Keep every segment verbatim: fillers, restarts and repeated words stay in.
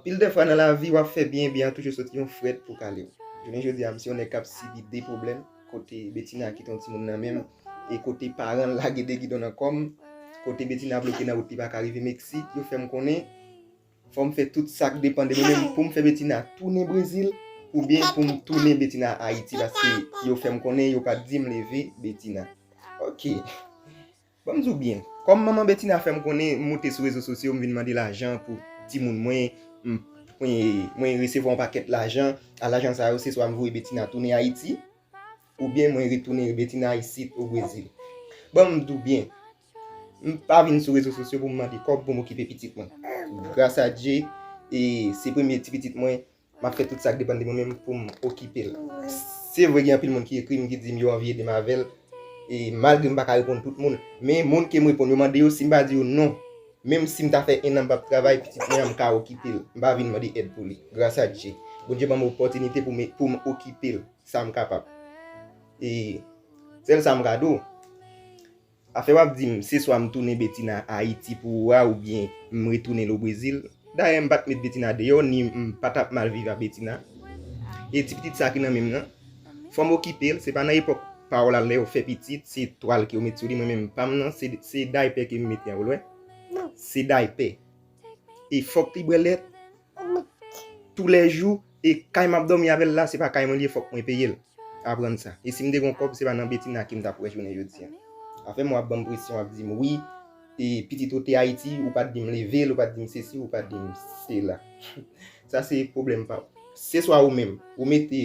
Pil de fwa nan lavi, w ap fè byen, byen an toujou soti yon frèt pou kale w. Jounen jodi a, m se yon nèg k ap sibi de pwoblèm, kote Betina kite yon timoun nan men m, e kote paran l lage de gidon nan kò m, kote Betina bloke nan wout, li pa ka rive Meksik, yo fè m konnen fò m fè tout sa k depann de mwen menm pou m fè Betina tounen Brezil, oubyen pou m tounen Betina Ayiti, paske yo fè m konnen yo pa t di m leve Betina. Ok. Ban m di w byen, kòm manman Betina fè m konnen, m moute sou rezo sosyo, m vin mande lajan pou timoun mwen, m, mwen, mwen resevwa yon pakèt lajan, a lajan sa yo, se swa m voye Betina tounen Ayiti, oubyen mwen retounen Betina isit o Brezil. Ban m di w byen, m pa vin sou rezo sosyo pou m mande kòb pou m okipe pitit mwen. Gras a Dye, e se premye ti pitit mwen, m ap fè tout sa k depann de mwen menm pou m okipe l. Se vre, gen anpil moun ki ekri m, ki di m yo anvi ede m avè l, e malgre m pa ka reponn tout moun, men moun ke m reponn, yo mande yo, si m pa di yo non, menm si m ta fè en an m p ap travay, pitit mwen an m ka okipe l, m pa vin mande èd pou li, gras a Dye. Bondye ban m opòtinite pou m, pou m okipe l, sa m kapab. E sèl sa m ka di w, afè w ap di m, se swa m tounen Betina Ayiti pou ou a, oubyen m retounen l o Brezil. Dayè, m pa t met Betina deyò, ni m pa t ap mal viv a Betina. E ti pitit sa ki nan men m nan, fò m okipe l, se pa nan epòk pa w la, lè yo fè pitit, se twal ke yo met sou li, mwen menm pa m nan, se, se daypè ke m mete an, ou wè. Se daypè. E fòk li bwè lèt toulèjou, e kay m ap dòmi avè l la, se pa kay mwen li ye, fòk mwen peye l. Aprann sa. E si m te gen yon kòb, se pa nan Betina ke m t ap wè jounen jodi a. Afè mwen w ap ban m presyon, w ap di m wi, e pitit ou te Ayiti, ou pa t di m leve l, ou pa t di m sesi, ou pa t di m sela. Sa se pwoblèm pa w. Se swa ou menm, ou mete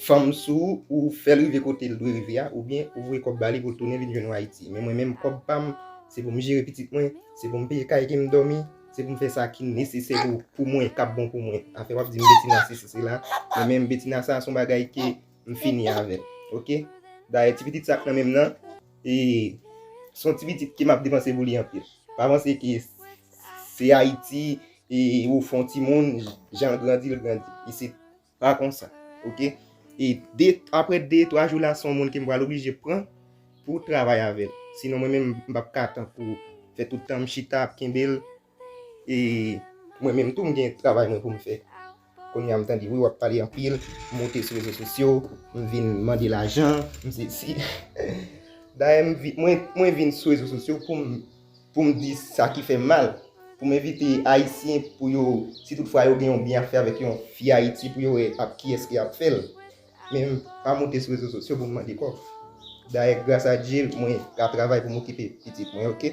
fanm sou ou, ou fè l rive kote l dwe rive a, oubyen ou voye kòb ba li pou l tounen vin jwenn ou Ayiti. Men mwen menm, kòb pa m, se pou m jere pitit mwen, se pou m peye kay ke m dòmi, se pou m fè sa ki nesesè pou, pou mwen, k ap bon pou mwen. Afè w ap di m Betina sesi sela, mwen menm Betina sa, se yon bagay ke m fini avè l. Ok? Dayè, ti pitit sa k nan men m nan, e se yon ti pitit ke m ap depanse pou li anpil. Pa panse ke se Ayiti, e ou fè yon timoun, jan l grandi, l grandi. E se pa konsa. Ok? E de, apre de, twa jou la, se yon moun ke m pral oblije pran pou travay avè l. Sinon, mwen menm, m p ap ka tankou fè tout tan m chita ap kenbe l. E mwen menm tou, m gen travay mwen pou m fè. Kounye a, m tande, wi, w ap pale anpil, m moute sou rezo sosyo, m vin mande lajan, m sesi. Dayè, m vi-, mwen, mwen vin sou rezo sosyo pou m, pou m di sa ki fè m mal, pou m envite Ayisyen pou yo, si toutfwa yo gen yon byen ap fè avèk yon fi Ayiti, pou yo wè ap kiyès ki ap fè l. Men m pa moute sou rezo sosyo pou m mande kòb. Dayè, gras a Dye, mwen ka travay pou m okipe pitit mwen, ok?